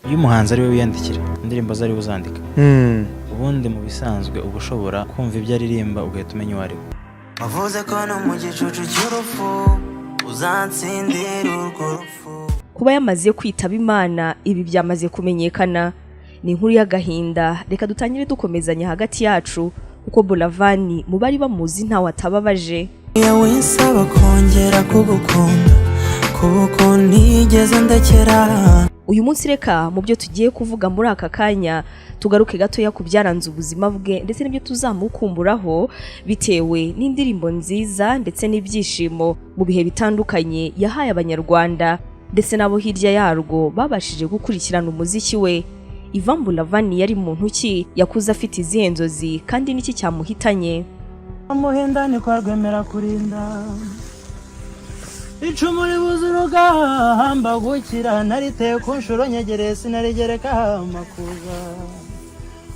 Iyo umuhanzi ari we wiyandikira indirimbo ze, ari we uzandika, ubundi mu bisanzwe uba ushobora kumva ibyo aririmba ugahita umenya uwo ari we. Wavuze ko no mu gicucu cy'urupfu uzansindira urwo rupfu. Kuba yamaze kwitaba Imana, ibi byamaze kumenyekana, ni inkuru y'agahinda. Reka dutangire dukomezanya hagati yacu, kuko Buravan mu bari bamuzi ntawe atababaje. Iyo winsaba kongera kugukunda kuko ntigeze ndekera. Uyu munsi reka mu byo tugiye kuvuga muri aka kanya tugaruke gatoya ku byaranze ubuzima bwe ndetse n'ibyo tuzamukumburaho bitewe n'indirimbo nziza ndetse n'ibyishimo mu bihe bitandukanye yahaye Abanyarwanda ndetse n'abo hirya yarwo babashije gukurikirana umuziki we. Yvan Buravan yari muntu ki? Yakuze afite izihe nzozi kandi n'iki cyamuhitanye? Muhinda ni kwa rwemera kurinda, icumu ribuze urugamba gukira, nariteye ku nshuro nyegereye sinarigereka amakuza,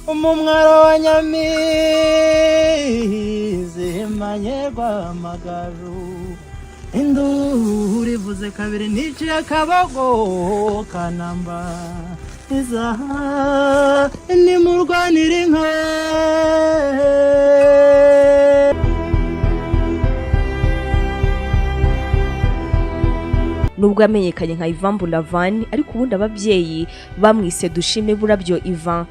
umumwaro wa Nyamizi himanye rwamagaju, induru ivuze kabiri niciye akabogo kanamba izaha nimurwanira inka. Nubwo yamenyekanye nka Yvan Buravan, ariko ubundi ababyeyi bamwise Dushime Burabyo Ivan.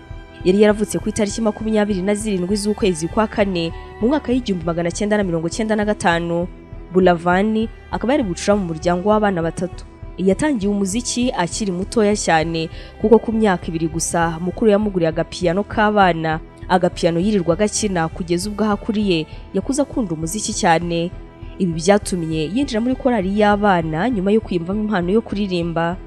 Yari yaravutse ku itariki 27 z'ukwezi kwa kane mu mwaka w'1995. Buravan akaba yari bucura mu muryango w'abana batatu. Yatangiye umuziki akiri mutoya cyane, kuko ku myaka 2 gusa mukuru yamuguriye agapiyano k'abana, agapiyano yirirwaga akina kugeza ubwo aho akuriye yakuze akunda umuziki cyane. Ibi byatumye yinjira muri korali y'abana nyuma yo kwiyumvamo impano yo kuririmba.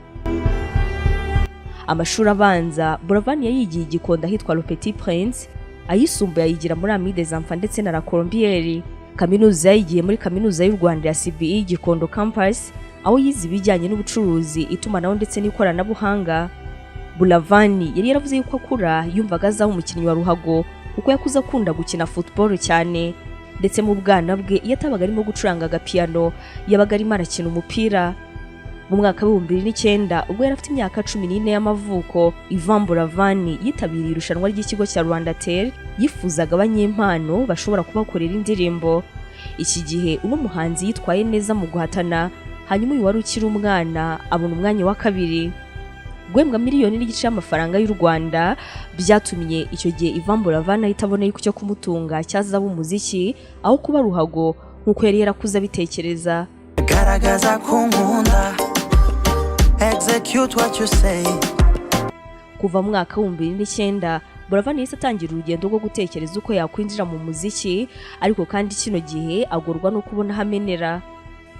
Amashuri abanza Buravan yayigiye i Gikondo ahitwa Le Petit Prince, ayisumbuye ayigira muri Amis des Enfants ndetse na La Colombière. Kaminuza yayigiye muri Kaminuza y'u Rwanda ya CBE Gikondo Campus, aho yize ibijyanye n'ubucuruzi, itumanaho ndetse n'ikoranabuhanga. Buravan yari yaravuze yuko akura yumvaga azaba umukinnyi wa ruhago, kuko yakuze akunda gukina football cyane, ndetse mu bwana bwe iyo atabaga arimo gucuranga agapiyano yabaga arimo arakina umupira. Mu mwaka w'2009, ubwo yari afite imyaka 14 y'amavuko, Yvan Buravan yitabiriye irushanwa ry'ikigo cya Rwandatel yifuzaga abanyempano bashobora kubakorera indirimbo. Iki gihe uno muhanzi yitwaye neza mu guhatana, hanyuma uyu wari ukiri umwana abona umwanya wa kabiri. Guhembwa 1.5 miliyoni y'amafaranga y'u Rwanda byatumye icyo gihe Yvan Buravan ahita abona yuko icyo kumutunga cyazaba umuziki aho kuba ruhago nk'uko yari yarakuze abitekereza. Garagaza ko nkunda, execute what you say. Kuva mu mwaka w'2009, Buravan yahise atangira urugendo rwo gutekereza uko yakwinjira mu muziki, ariko kandi kino gihe agorwa no kubona aho amenera.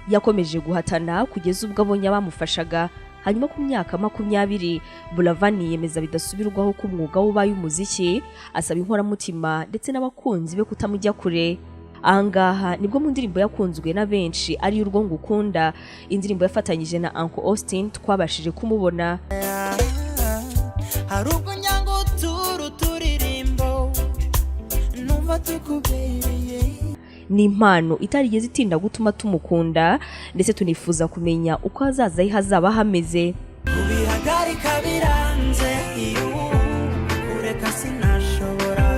Yakomeje guhatana kugeza ubwo abonye abamufashaga, hanyuma ku myaka 20 Buravan yiyemeza bidasubirwaho ko umwuga we ubaye umuziki, asaba inkoramutima ndetse n'abakunzi be kutamujya kure. Ahangaha nibwo mu ndirimbo yakunzwe na benshi ari Urwo Ngukunda, indirimbo yafatanyije na Uncle Austin, twabashije kumubona. Hari ubwo njya ngo turu turirimbo numva tukubereye. Ni impano itarigeze itinda gutuma tumukunda, ndetse tunifuza kumenya uko hazaza he hazaba hameze. Kubihagarika biranze, iyo kureka sinashobora.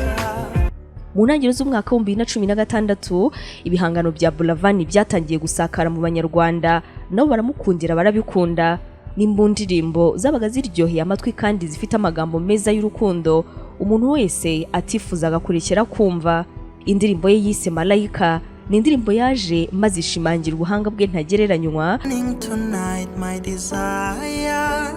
Mu ntangiriro z'umwaka w'2016, ibihangano bya Buravan byatangiye gusakara mu Banyarwanda, nabo baramukundira barabikunda. Ni mu ndirimbo zabaga ziryoheye amatwi kandi zifite amagambo meza y'urukundo umuntu wese atifuzaga kurekera kumva. Indirimbo ye yise Malayika ni indirimbo yaje maze ishimangira ubuhanga bwe ntagereranywa. Tonight, my desire,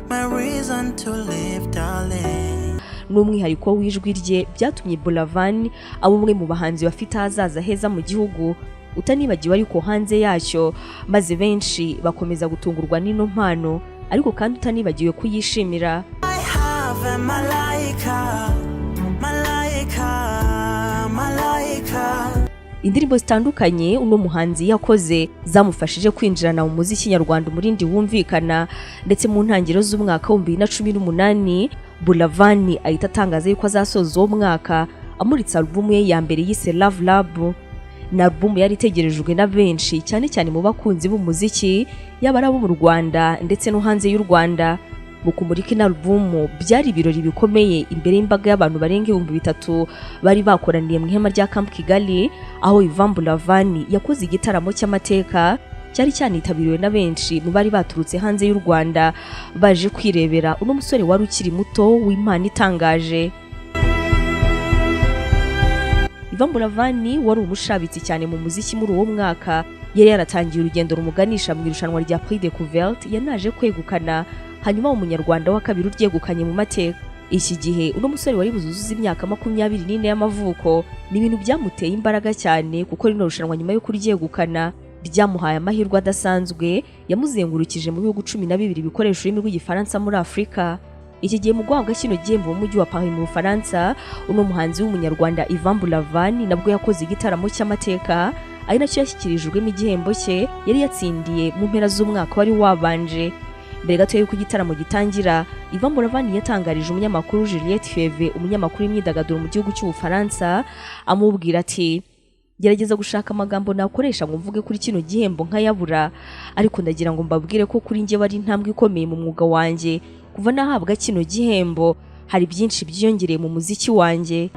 my reason to live, darling. N'umwihariko w'ijwi rye byatumye Buravan aba umwe mu bahanzi bafite ahazaza heza mu gihugu, utanibagiwe ariko hanze yacyo, maze benshi bakomeza gutungurwa n'ino mpano, ariko kandi utanibagiwe kuyishimira. I have a malaika, malaika, malaika. Indirimbo zitandukanye uno muhanzi yakoze zamufashije kwinjirana mu muziki nyarwanda umurindi wumvikana, ndetse mu ntangiriro z'umwaka w'2018 Buravan ahita atangaza yuko azasoza uwo mwaka amuritse alubumu ye ya mbere yise Love Lab. Ni alubumu yari itegerejwe na benshi, cyane cyane mu bakunzi b'umuziki, yaba ari abo mu Rwanda ndetse no hanze y'u Rwanda. Mu kumurika ino alubumu byari ibirori bikomeye imbere y'imbaga y'abantu barenga 3000 bari bakoraniye mu ihema rya Camp Kigali, aho Yvan Buravan yakoze igitaramo cy'amateka cyari cyanitabiriwe na benshi mu bari baturutse hanze y'u Rwanda baje kwirebera uno musore wari ukiri muto w'impano itangaje. Yvan Buravan wari umushabitsi cyane mu muziki muri uwo mwaka, yari yaratangiye urugendo rumuganisha mu irushanwa rya Prix Découverte yanaje kwegukana, hanyuma umunyarwanda wa kabiri uryegukanye mu mateka. Iki gihe uno musore wari buzuzuza imyaka 24 y'amavuko, ni ibintu byamuteye imbaraga cyane kuko rino rushanwa nyuma yo kuryegukana ryamuhaye amahirwe adasanzwe, yamuzengurukije mu bihugu 12 bikoresha ururimi rw'Igifaransa muri Afurika. Iki gihe mu guhabwa kino gihembo mu mujyi wa Paris mu Bufaransa, uno muhanzi w'umunyarwanda Yvan Buravan nabwo yakoze igitaramo cy'amateka, ari nacyo yashyikirijwemo igihembo cye yari yatsindiye mu mpera z'umwaka wari wabanje. Mbere gato y'uko igitaramo gitangira, Yvan Buravan yatangarije umunyamakuru Juliette Feve, umunyamakuru w'imyidagaduro mu gihugu cy'Ubufaransa, amubwira ati: "Gerageza gushaka amagambo nakoresha ngo mvuge kuri kino gihembo nkayabura, ariko ndagira ngo mbabwire ko kuri njye wari intambwe ikomeye mu mwuga wanjye. Kuva nahabwa kino gihembo hari byinshi byiyongereye mu muziki wanjye."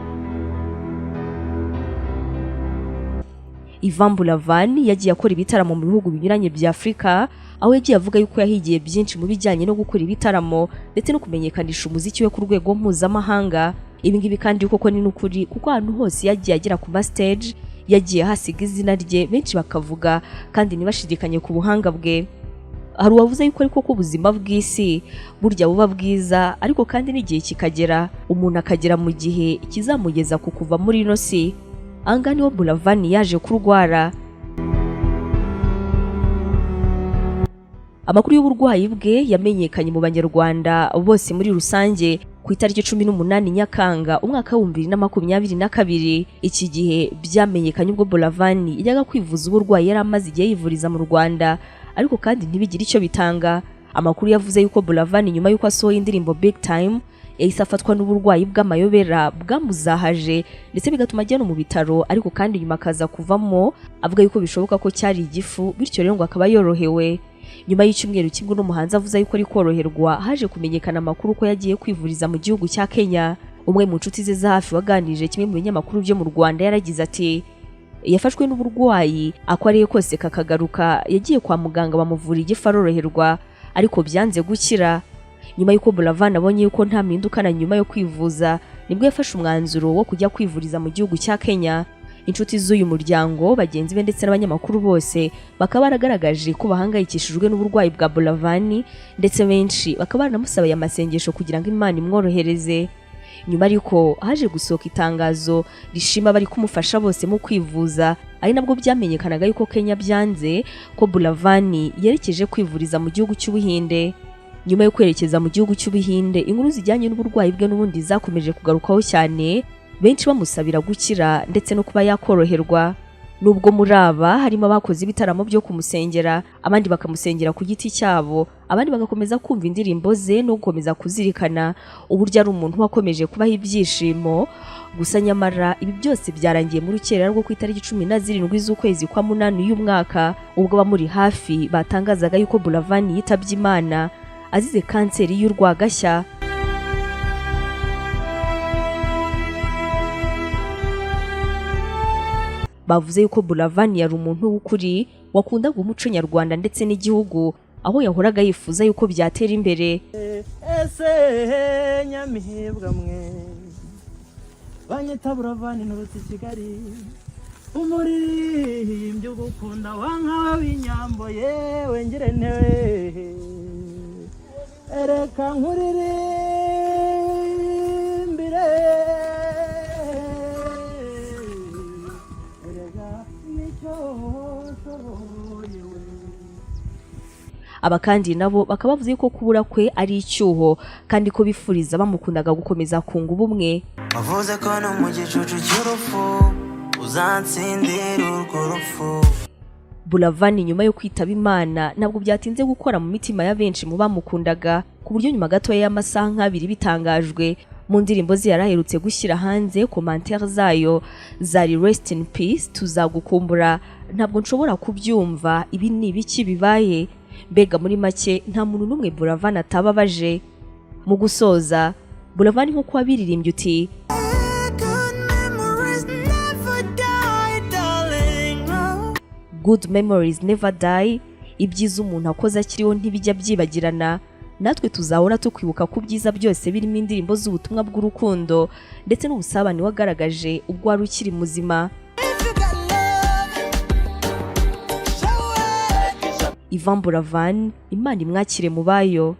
Yvan Buravan yagiye akora ibitaramo mu bihugu binyuranye bya Afurika, aho yagiye avuga yuko yahigiye byinshi mu bijyanye no gukora ibitaramo ndetse no kumenyekanisha umuziki we ku rwego mpuzamahanga. Ibi ngibi kandi koko ni n'ukuri, kuko ahantu hose yagiye agera ku ma stage yagiye hasiga izina rye, benshi bakavuga kandi ntibashidikanye ku buhanga bwe. Hari uwavuze yuko ariko ko ubuzima bw'isi burya buba bwiza, ariko kandi n'igihe kikagera umuntu akagera mu gihe kizamugeza ku kuva muri ino si. Aha niho Buravan yaje kurwara. Amakuru y'uburwayi bwe yamenyekanye mu Banyarwanda bose muri rusange ku itariki 18 Nyakanga umwaka wa 2022. Iki gihe byamenyekanye ubwo Buravan yajyaga kwivuza uburwayi yari amaze igihe yivuriza mu Rwanda, ariko kandi ntibigire icyo bitanga. Amakuru yavuze yuko Buravan nyuma y'uko asohoye indirimbo Big Time yahise afatwa n'uburwayi bw'amayobera bwamuzahaje ndetse bigatuma ajya no mu bitaro, ariko kandi nyuma akaza kuvamo avuga yuko bishoboka ko cyari igifu, bityo rero ngo akaba yorohewe. Nyuma y'icyumweru kimwe n'umuhanzi avuze yuko ari koroherwa, haje kumenyekana amakuru ko yagiye kwivuriza mu gihugu cya Kenya. Umwe mu nshuti ze za hafi waganirije kimwe mu binyamakuru byo mu Rwanda yaragize ati: "Yafashwe n'uburwayi ako ariye kose kakagaruka, yagiye kwa muganga bamuvura igifu aroroherwa, ariko byanze gukira." Nyuma y'uko Buravan abonye yuko nta mpindukana nyuma yo kwivuza, nibwo yafashe umwanzuro wo kujya kwivuriza mu gihugu cya Kenya. Inshuti z'uyu muryango, bagenzi be ndetse n'abanyamakuru bose bakaba baragaragaje ko bahangayikishijwe n'uburwayi bwa Buravan, ndetse benshi bakaba baranamusabaye amasengesho kugira ngo Imana imworohereze. Nyuma ariko haje gusohoka itangazo rishima bari kumufasha bose mu kwivuza, ari nabwo byamenyekanaga yuko Kenya byanze ko Buravan yerekeje kwivuriza mu gihugu cy'Ubuhinde. Nyuma yo kwerekeza mu gihugu cy'Ubuhinde, inkuru zijyanye n'uburwayi bwe n'ubundi zakomeje kugarukaho cyane, benshi bamusabira gukira ndetse no kuba yakoroherwa. Nubwo muri aba harimo abakoze ibitaramo byo kumusengera, abandi bakamusengera ku giti cyabo, abandi bagakomeza kumva indirimbo ze no gukomeza kuzirikana uburyo ari umuntu wakomeje kubaha ibyishimo. Gusa nyamara ibi byose byarangiye muri rukerera rwo ku itariki 17 z'ukwezi kwa 8 y'uyu mwaka, ubwo abamuri hafi batangazaga yuko Buravan yitabye Imana azize kanseri y'urwagashya. Bavuze yuko Buravan yari umuntu w'ukuri wakundaga umuco nyarwanda ndetse n'igihugu, aho yahoraga yifuza yuko byatera imbere. Ese nyamihebwa mwe banyita Buravan nturutse i Kigali, umuririmbyi ugukunda wankawe w'inyambo, yewe ngire ntewe ereka nkuririmbire erega nicyo nshoboye. Aba kandi nabo bakaba bavuze ko kubura kwe ari icyuho, kandi ko bifuriza bamukundaga gukomeza kunga ubumwe. Wavuze ko no mu gicucu cy'urupfu uzansindira urwo rupfu. Buravan nyuma yo kwitaba Imana ntabwo byatinze gukora mu mitima ya benshi mu bamukundaga, ku buryo nyuma gatoya y'amasaha nk'abiri bitangajwe, mu ndirimbo ze yaraherutse gushyira hanze commentaire zayo zari "Rest in peace", "Tuzagukumbura", "Ntabwo nshobora kubyumva", "Ibi ni ibiki bibaye?" Mbega muri make nta muntu n'umwe Buravan atababaje. Mu gusoza, Buravan, nk'uko wabiririmbye uti: "Good memories never die, darling. Oh." "Good memories never die", ibyiza umuntu akoze akiriho ntibijya byibagirana. Natwe tuzahora tukwibuka ku byiza byose, birimo indirimbo z'ubutumwa bw'urukundo ndetse n'ubusabane wagaragaje ubwo wari ukiri muzima. If you got love, show it. Yvan Buravan, Imana imwakire mu bayo.